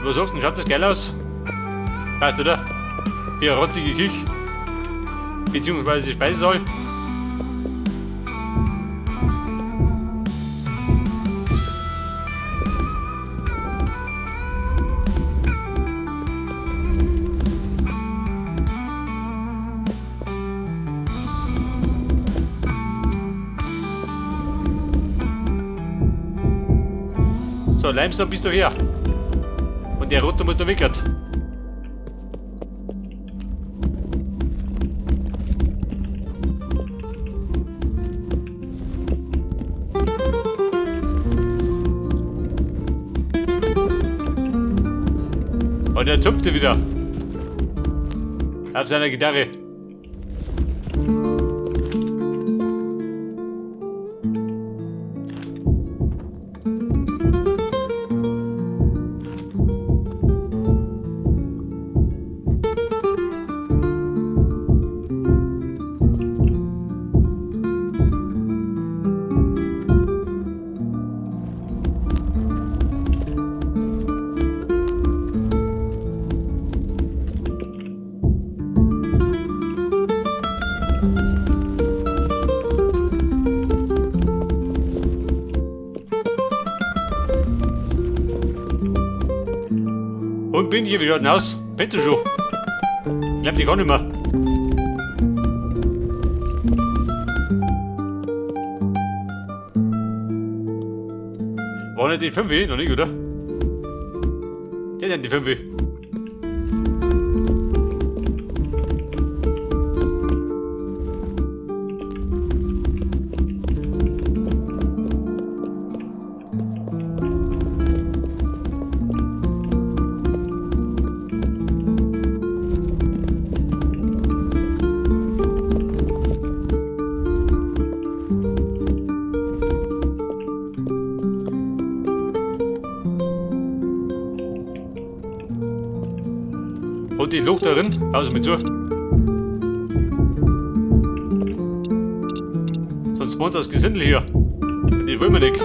Was sagst du, schaut das geil aus? Passt, oder? Wie eine rotzige Küche. Beziehungsweise Speisesaal. So, Limestone bist du her. Und der Rote muss noch weg. Und er zupfte wieder. Auf seiner Gitarre. Und bin ich, wie schaut denn aus? Bist du schon? Ich glaub, die kann nicht mehr. War nicht die 5? Noch nicht, oder? Der sind die 5. Und die Luft darin, also mit zu. Sonst macht das Gesindel hier. Die wollen wir nicht.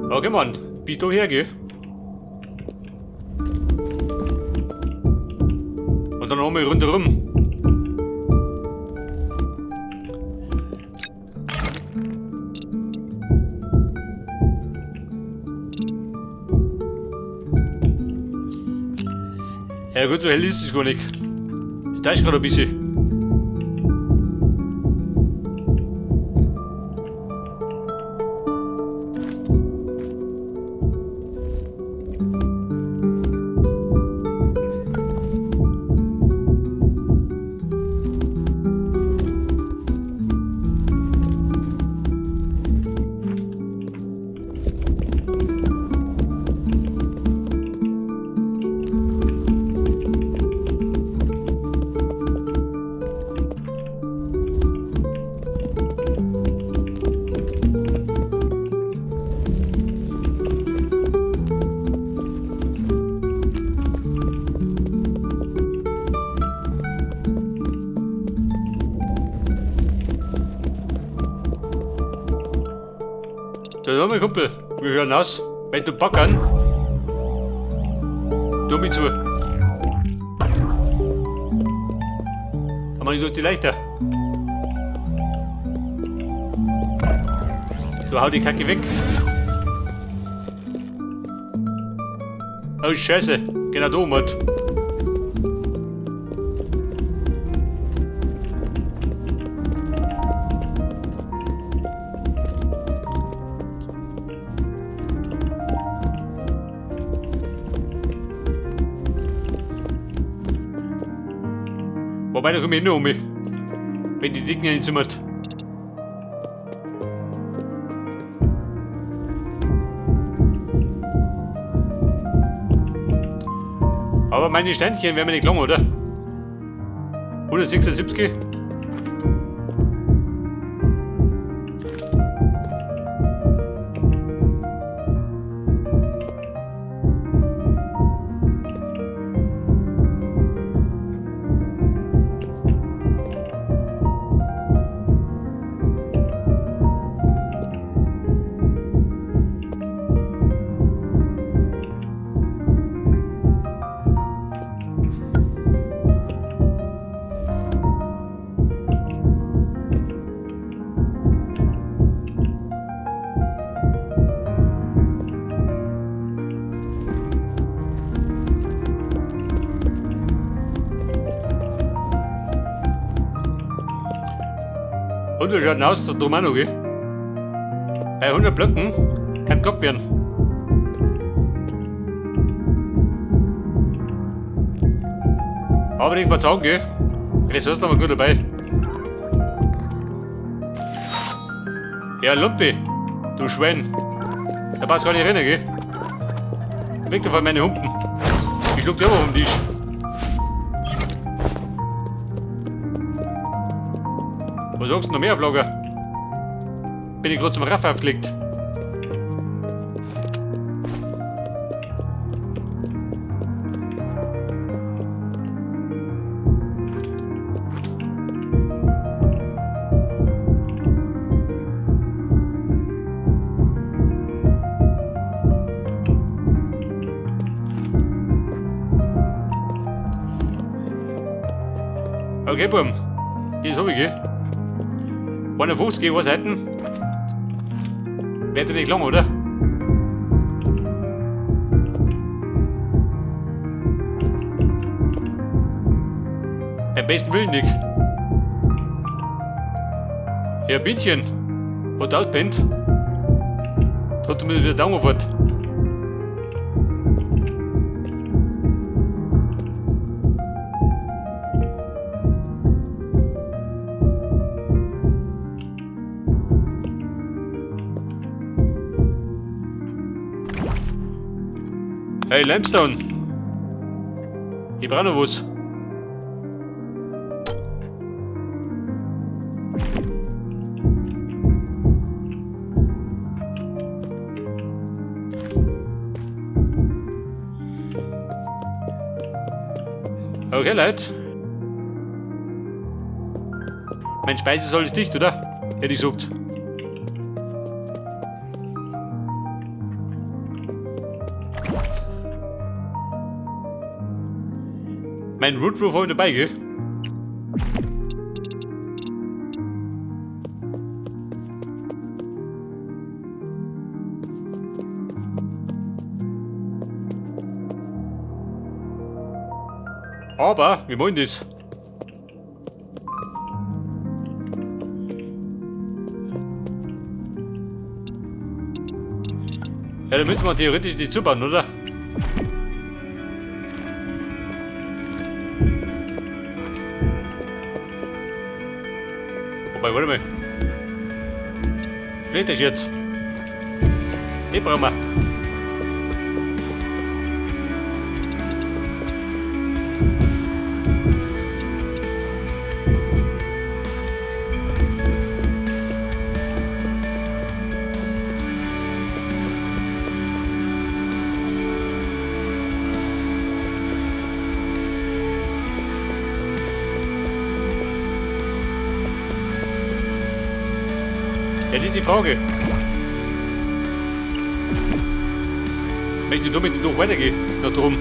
Okay, Mann, bist du her, gell? Und dann nochmal rundherum. Ja gut, so hell ist es gar nicht. Ich täusche gerade ein bisschen. So, mein Kumpel, wir hören aus. Wenn du backern, du mich zu. Dann mach ich durch die leichter. So, hau die Kacke weg. Oh, Scheiße. Genau da, Mann. Wobei, da komme ich nur um mich. Wenn die Dicken nicht zimmert. Aber meine Steinchen werden mir nicht lang, oder? 176? Und wir schauen aus, da drum auch noch, gell? Bei 100 Blöcken kann Kopf werden. Aber ich sagen, gell? Ressourcen haben wir gut dabei. Ja, Lumpi, du Schwein. Da passt gar nicht rein, gell? Weg da von meine Humpen. Ich schluck dir aber vom Tisch. Was sagst du noch mehr auf Lager? Bin ich gerade zum Raff aufgelegt. Okay, Buben. Das hab ich, gell? 51 gegen Seiten. Wird ja nicht lang, oder? Beim besten Willen nicht. Ja, Bienchen. Hat auspennt. Hat er mir wieder Daumen fort. Hey Limestone! Ich brauch noch was. Okay, Leute. Mein Speisesaal ist dicht, oder? Hätte ich gesagt. Mein Woodroof habe ich dabei, gell? Aber wir wollen das. Ja, da müssen wir theoretisch die zubauen, oder? Wobei, warte mal. Schlecht ist jetzt. Den brauchen wir. Ja, das ist die Frage. Möchte ich damit noch weitergehen? Da drum.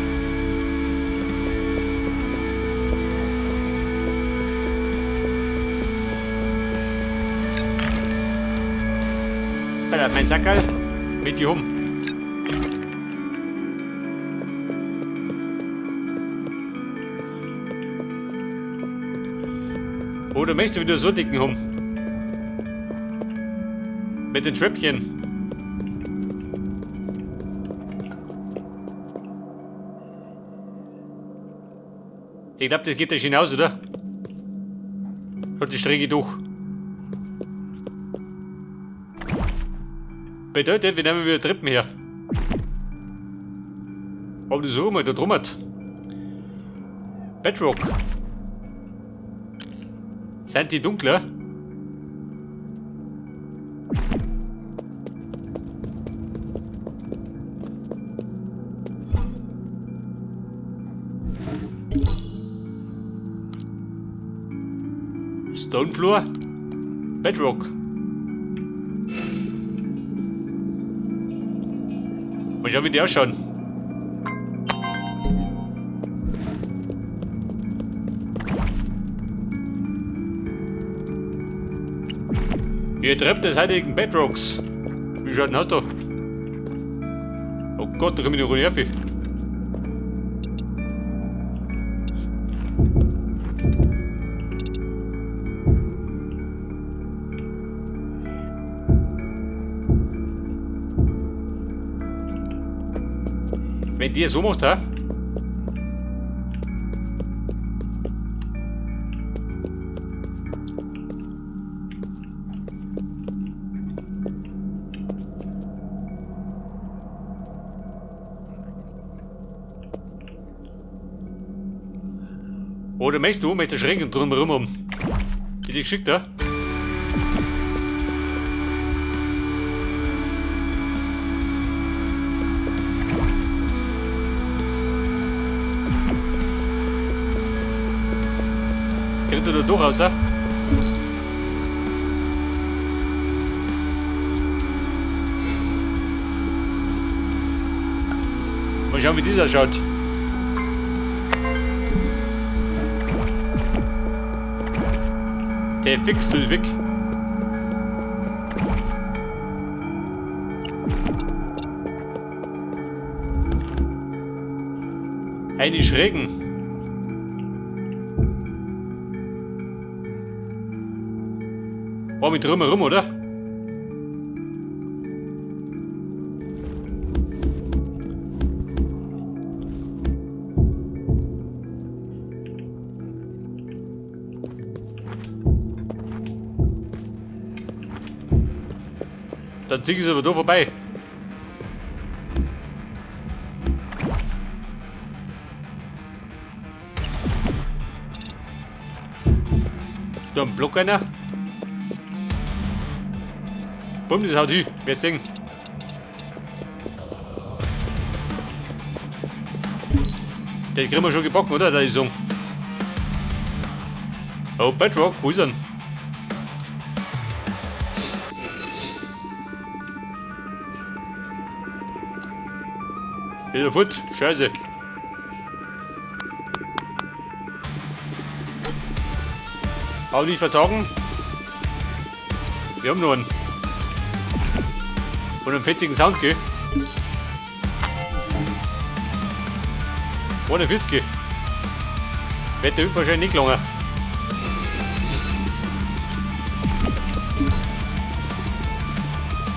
Alter, mein Sackerl mit die um. Oder möchtest du wieder so dicken haben? Mit den Treppchen. Ich glaube, das geht ja hinaus, oder? Hat die Strecke durch. Bedeutet, wir nehmen wieder Treppen her. Aber das so mal da drum hat. Bedrock. Sind die dunkler? Stone Floor? Bedrock. Mal schauen, wie die ausschauen. Hier Treppe des heiligen Bedrocks. Wie schaut denn aus da? Oh Gott, da komm ich noch runter. Wenn die so machst, hä? Oder möchtest du Schränke drumherum haben? Die die geschickt, hä? Kriegt du da durchaus, hä? Mal schauen, wie dieser schaut. Der fix tut weg. Eine Schrägen. War mit drumherum, oder? Dann zieh ich es aber da vorbei. Da ein Block einer. Bumm, das haut hin. Wer sehen? Den kriegen wir schon gebacken, oder? Da ist so. Oh, Bedrock, wo ist er denn? Wieder fort, scheiße. Auch nicht verzagen. Wir haben noch einen. Und einen fetzigen Sound, gell? 41. Wird der wahrscheinlich nicht gelangen.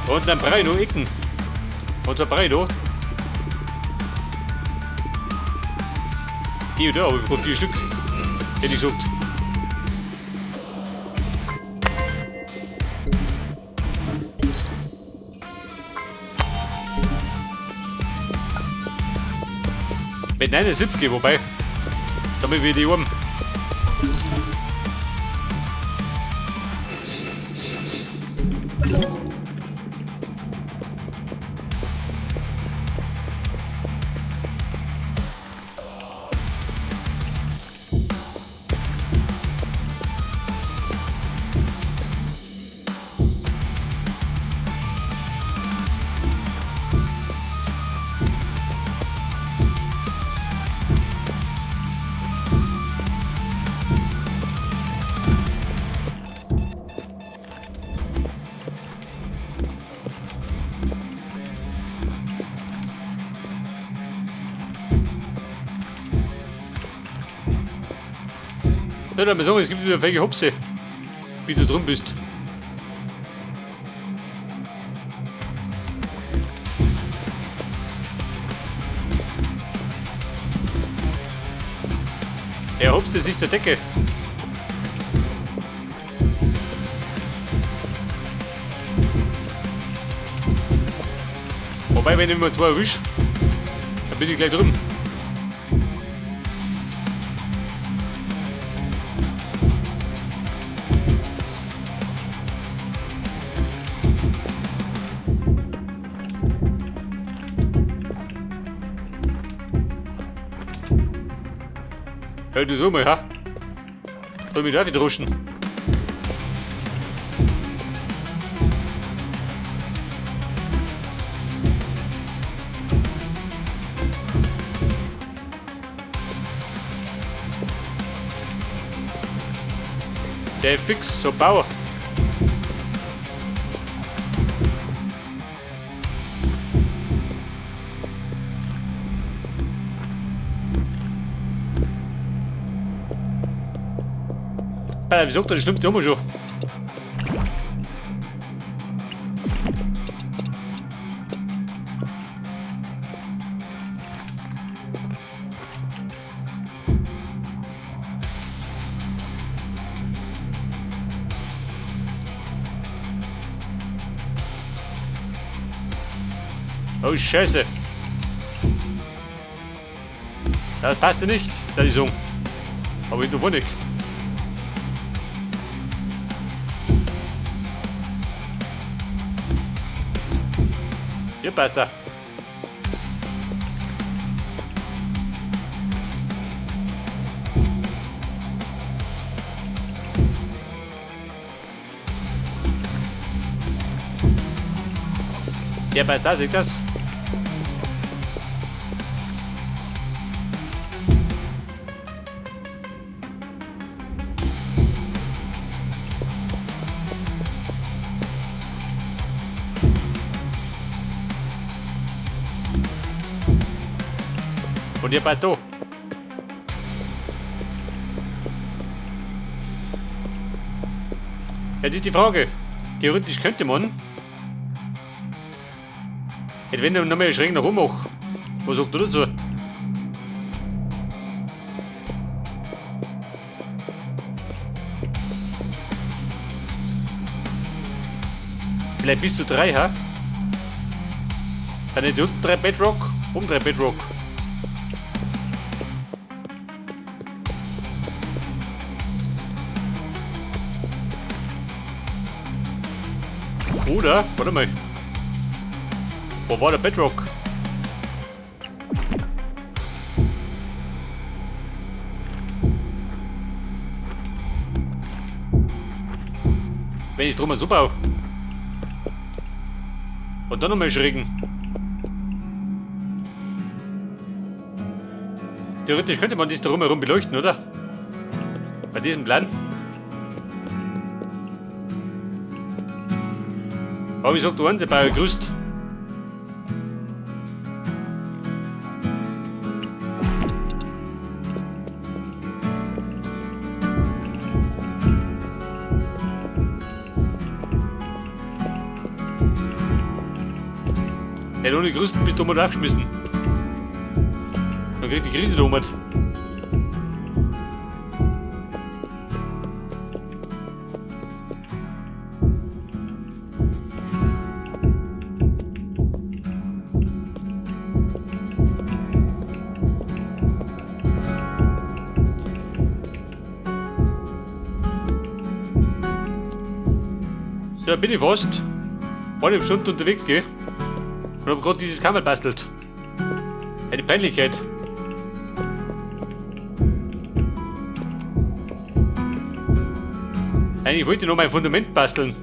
Und dann brauche ich noch Ecken. Und da brauche ich noch. Die da, aber ich brauche 4 Stück. Hätte ich gesagt. Mit 79, wobei. Damit wir die oben. Ja, dann sagen, es gibt wieder welche Hopse, wie du drin bist. Er hopste sich zur Decke. Wobei, wenn ich mal zwei erwische, dann bin ich gleich drüben. Hör du so mal, ha? Soll mich da wieder ruschen? Der fix, so Bauer. Alter, wieso das stimmt immer schon. Oh Scheiße. Das passte nicht, das ist so. Aber ich davon nicht. Hier passt er. Der passt da, seht das? Und ihr passt da. Ja, das ist die Frage. Theoretisch könnte man. Hätte wenn ich noch mal schräg nach oben mache. Was sagt du dazu? Vielleicht bis zu 3, ha? Dann nicht unten 3 Bedrock, oben 3 Bedrock. Oder, warte mal. Wo war der Bedrock? Wenn ich drum so baue. Und dann nochmal schrägen. Theoretisch könnte man das da drumherum beleuchten, oder? Bei diesem Plan. Aber ich sag, du hast bei Gerüst. Ja, ohne Gerüst bist du mal aufgeschmissen. Dann kriegt die Krise da oben. So, da bin ich fast eine Stunde unterwegs, gell? Und hab grad dieses Kammer bastelt. Eine Peinlichkeit. Eigentlich wollte ich noch mein Fundament basteln.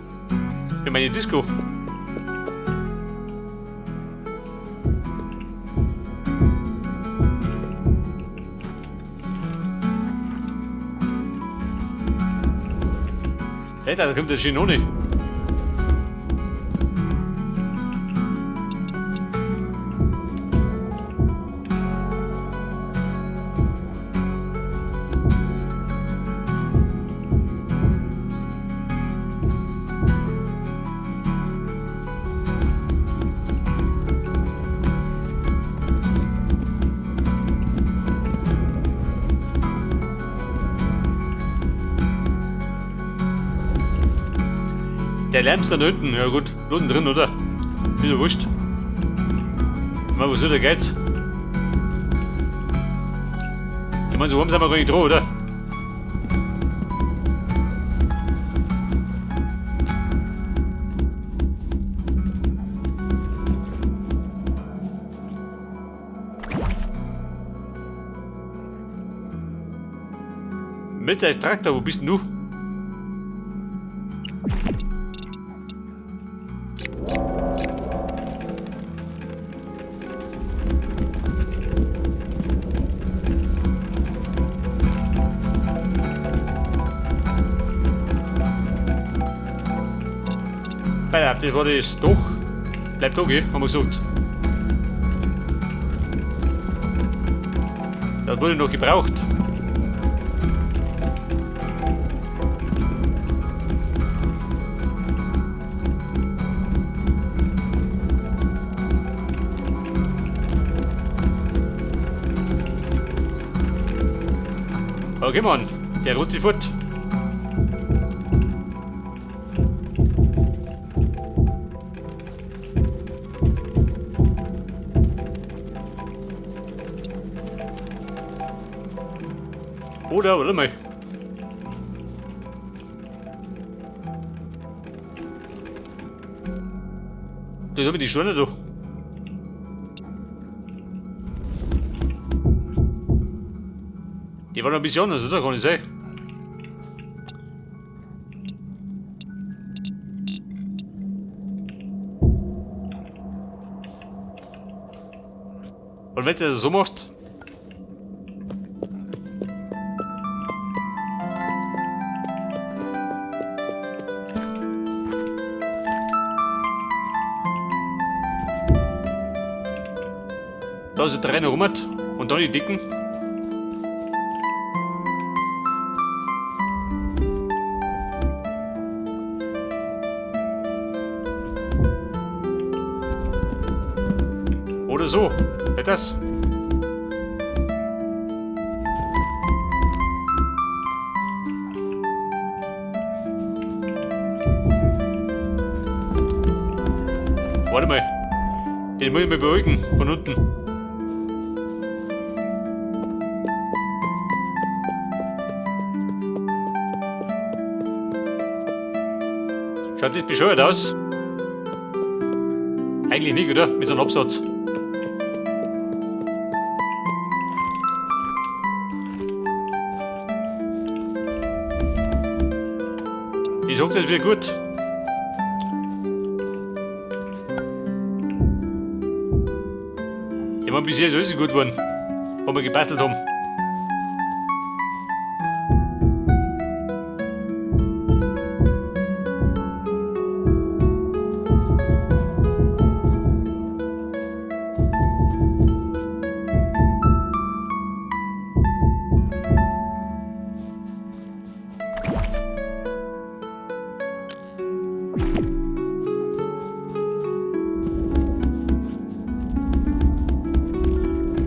Für meine Disco. Hey, da kommt der schön ohne. Der Lärm ist da hinten, ja gut, unten drin, oder? Ist ja wurscht. Ich meine, wo soll der geht's? Ich meine, so warm sind wir gar nicht dran, oder? Mit deinem Traktor, wo bist denn du? Bei das war das doch. Bleibt da, gell? Haben wir gesagt. Das wurde noch gebraucht. Okay, Mann, der rutscht sich fort. Oder, warte mal. Das hab ich die Schweine da. Die waren ein bisschen anders, oder? Kann ich sein. Und wenn du das so machst, da ist der Reine rum und dann die Dicken. Oder so, hätte das. Warte mal, den muss ich mal beruhigen von unten. Schaut das bescheuert aus? Eigentlich nicht, oder? Mit so einem Absatz. Ich sag, das wird gut. Ich mein, bisher ist alles gut geworden, was wir gebastelt haben.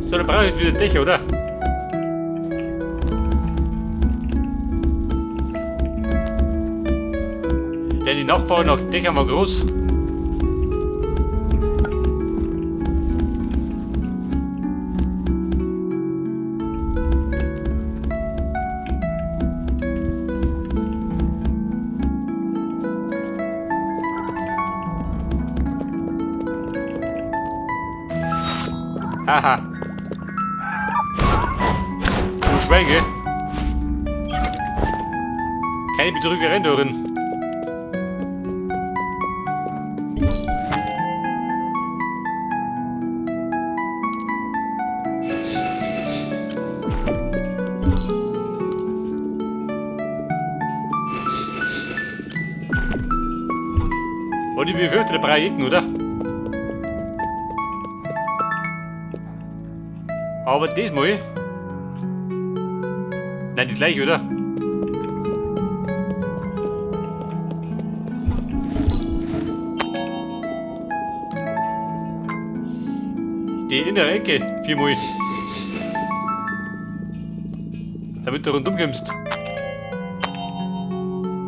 So, dann brauche ich jetzt wieder Dächer, oder? Denn die Nachfrage nach Dächern war groß. Haha. Du Schweige. Keine Betrügerei darin. Und ich befürchte, der Ecken, oder? Aber diesmal... Nein, die gleiche, oder? Die innere Ecke, viermal. Damit du rundum kommst.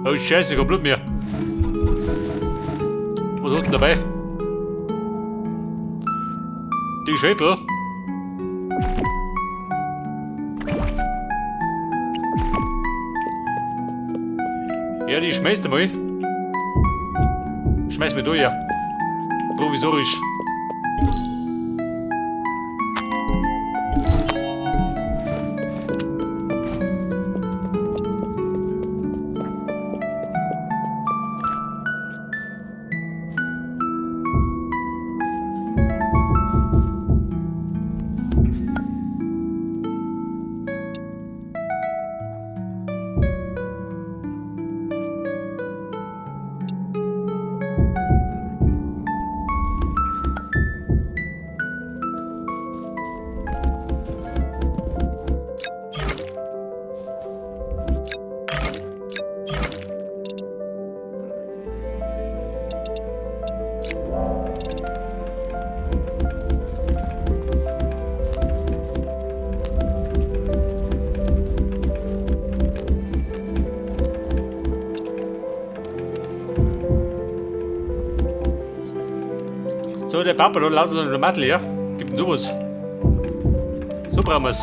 Oh Scheiße, kein Blut mehr. Was hast du denn dabei? Die Schädel. Ja, die schmeißt du mal. Schmeiß mir durch, ja. Provisorisch. Der Papa da lauter so ein Schlamassel, ja? Gibt denn sowas? So brauchen wir's.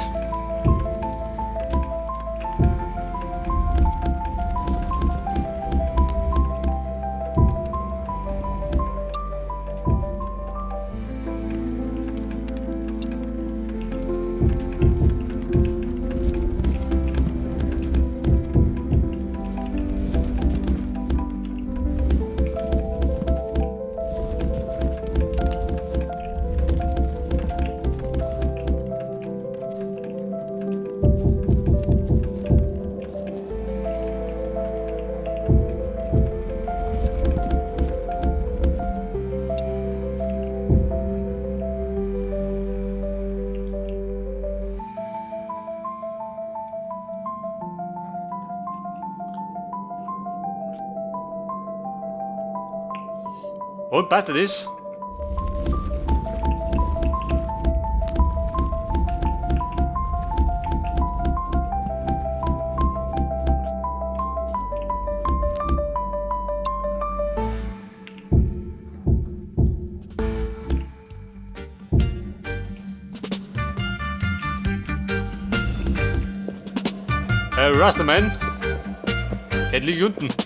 Und passt das? Rasterman. Er liegt unten.